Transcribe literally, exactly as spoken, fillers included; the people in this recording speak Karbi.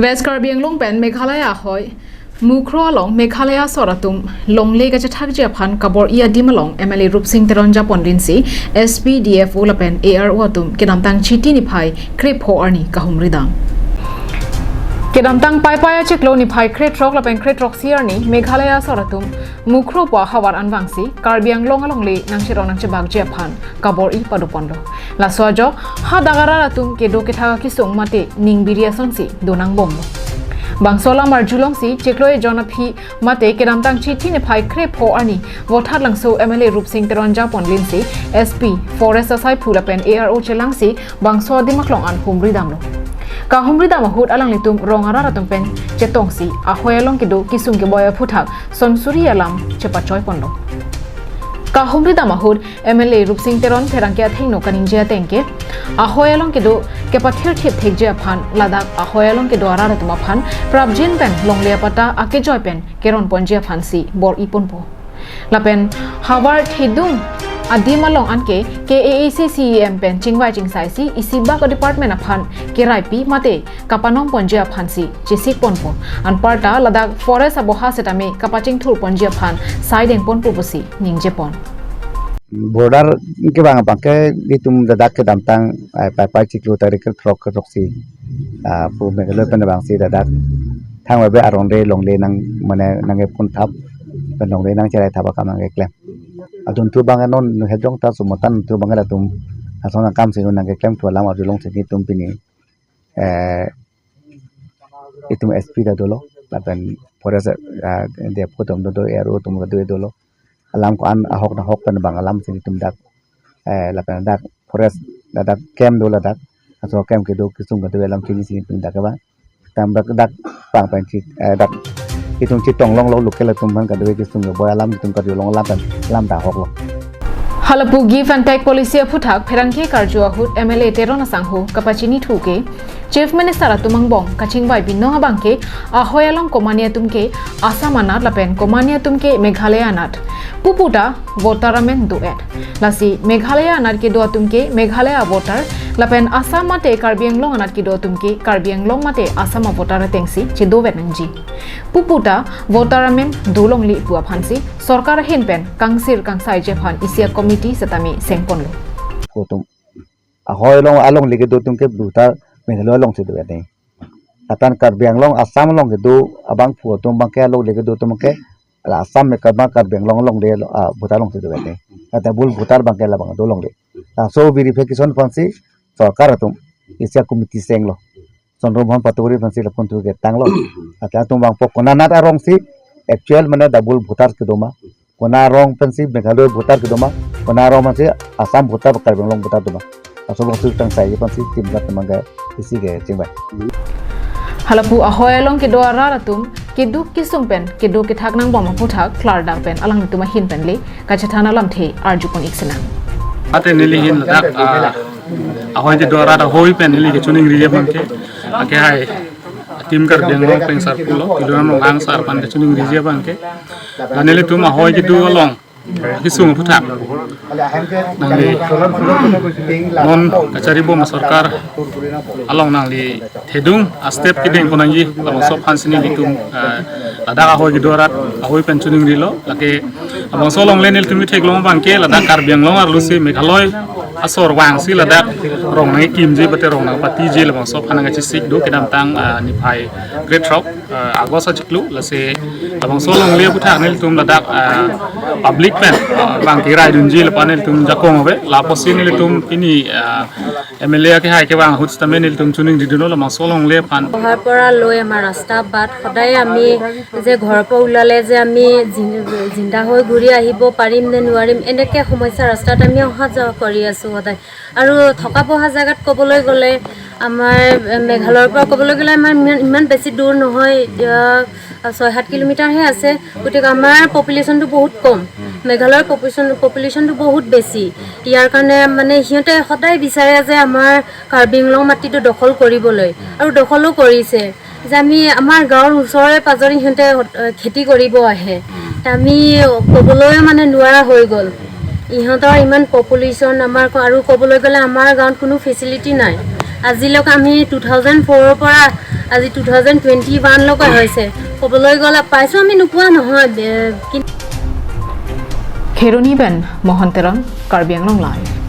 West Karbi Anglong pen Meghalaya ahoi Mukroh along Meghalaya asor atum longle kachethakji aphan kabor-i adim along M L A Rupsing Teron japonlinsi S P, D F O lapen A R O atum kedamtang Chiti niphai krepho arni kahumridam. Kedamtang Paipai achiklo niphai krethrok lapen krethrok-si arni Meghalaya asor atum Mukroh pu ahavar anvangsi Karbi Anglong alongle nangcherong nangchebakji aphan kabor-i padoponlo. Laso ajok hadak arat atum kedo kethak akesung mate ningbiri asonsi donangbomlo. Bangso alam arjulongsi chiklo ejon aphi mate kedamtang Chiti niphai krepho arni Vothatlangso M L A Rupsing Teron japonlinsi S P, Forest asaiphu lapen A R O chelangsi bangso adim aklong an humridamlo. Kahumridam ahut alanglitum rong arat atum pen chetongsi ahoi along kedo kesung keboi aphuthak sonsuri alam chepachoiponlo. Kahumridam ahut M L A Rupsing Teron pherangke athengno kaningje ateng ke, ahoi along kedo kepathirthip thekji aphan ladak ahoi along kedo arat atum aphan prapjin pen longle apatta akejoi pen keronponji aphansi bor-iponpo. Lapen havar thedung adim along anke K A A C C E M pen chingvai chingsaisi isibak a-department aphan keraipi mate kapanongponji aphansi chesikponpo. Anparta ladak forest aboha setame kapachingthurponji aphan saidengponpo pusi ningjepon. Border kevang abangke itum ladak kedamtang, eh, Paipai chiklo tarik throk keroksi, ah, pu Meghalaya pen abangsi ladak thangvebe arong de longle nang mane nangkephunthap pen longle nangcheraithap akam nangkeklem. Adunthu abang non hejong ta sumotan thu abang latum asong akamsi nangkeklem thu alam arjulongsi itum pini, eh, itum S P ta dolo, lapen forest, ah, D F O atum do, A R O atum do dolo. Alam ko-an ahok nahok pen abang alamsi itum dak, eh, lapen dak forest ladak camp do ladak. Aso camp kedo kesung kedo alam chinisi itum dak abang. Tam dak dak pang pen chit, eh, dak itum chetong longlo local atum aphan kedo kesung keboi alam itum kedo long alam pen alam ta ahoklo. Halapu give and take policy aphuthak pherangke karju ahut M L A Teron asangho kapachinithu ke Chief Minister atum angbong kachingvai binong abangke ahoi along komane atum ke Assam anat lapen komane atum ke Meghalaya anat. Puputa voter amen do-et. Lasi Meghalaya anat kedo atum ke Meghalaya voter lapen Assam mate Karbi Anglong anat kedo atum ke Karbi Anglong mate Assam avoter atengsi chedovet nangji. Puputa voter amen dolongle pu aphansi sorkar ahin pen kangsir kangsaiji aphan isi a-committee setame sengponlo. Kotum ahoi along alongle kedo atum ke voter Meghalaya alongsi do-et nai. Atan Karbi Anglong Assam along kedo abangphu atum abangke alongle kedo atum ke la Assam me kama Karbi Anglong alongle lo, ah, voter alongsi do-et nai. Atan bul voter abangke labang dolongle. Laso verification aphansi sorkar atum isi a-committee senglo. Sondrom han paturi aphansi lapunthu ketanglo. Ate atum abangpo konanat arongsi actual mane double voter kedo ma. Kona arong pensi Meghalaya voter kedo ma. Kona arong pensi Assam voter Karbi Anglong voter do ma. Laso abangsi kangsai pensi tim rat temang ke isi kechingvai. Halapu ahoi along kedo arat atum keduk kesung pen kedo kethak nangbom aphuthak klardak pen alanglitum ahin pen le kachethan alamthe arjupon-ik sinang. Ate neli ahin ladak, ah, ahoi kedo arat ahoi pen neli kachiningri abangke, akehai Team Karbi Anglong pen sar pulo, Tuliram Ronghang sar aphan kachiningri abangke. La nelitum ahoi kedo along kesung aphuthak nangli non kacharibom sorkar along nangli thedung a-step kedengpon nangji labangso aphansi nelitum, eh, ladak ahoi kedo arat ahoi pen chiningrilo, lake labangso alongle nelitum theklong abangke ladak Karbi Anglong arlosi Meghalaya asor vangsi ladak rong nangkimji mate rong nangpatiji labangso aphan nangkachesik do kedamtang, eh, niphai krethrok, eh, August achiklo, lasi labangso alongle aphuthak nelitum ladak, eh, public pen, eh, bang keraidunji lapen nelitum jakong ave, lapusi nelitum pini, eh, M L A akehai kevang ahut setame nelitum chiningridunlo labangso alongle aphan. অহাৰ পৰা লৈ আমাৰ ৰাস্তা বাট সদায় আমি যে ঘৰৰ পৰা ওলালে যে আমি জিন-, জিন্দা হৈ ঘূৰি আহিব পাৰিম নে নোৱাৰিম, এনেকে সমস্যা ৰাস্তাত আমি অহা যোৱা কৰি আছোঁ সদায়। আৰু থকা বহা জেগাত ক'বলৈ গ'লে আমাৰ মেঘালয়ৰ পৰা ক'বলৈ গ'লে আমাৰ ইমান, ইমান বেছি দূৰ নহয়, এতিয়া ছয় সাত কিলোমিটাৰহে আছে। গতিকে আমাৰ পপুলেশ্যনটো বহুত কম, মেঘালয়ৰ পপুলেশ্যন, পপুলেশ্যনটো বহুত বেছি। ইয়াৰ কাৰণে মানে সিহঁতে সদায় বিচাৰে যে আমাৰ কাৰ্বি আংলং মাটিটো দখল কৰিবলৈ, আৰু দখলো কৰিছে। যে আমি আমাৰ গাঁৱৰ ওচৰে পাজৰে সিহঁতে, আহ, খেতি কৰিব আহে। তে আমি ক'বলৈও মানে নোৱাৰা হৈ গ'ল। ইহঁতৰ ইমান পপুলেশ্যন, আমাৰ ক-, আৰু ক'বলৈ গ'লে আমাৰ গাঁৱত কোনো ফেচিলিটি নাই। আজিলৈকে আমি টু থাউজেণ্ড ফ'ৰৰ পৰা আজি টু থাউজেণ্ড টুৱেণ্টি ওৱানলৈকে হৈছে। ক'বলৈ গ'লে পাইছোঁ আমি নোপোৱা নহয়, বে-, কিন্তু Kheroni pen Mohan Teron, Karbi Anglong Live.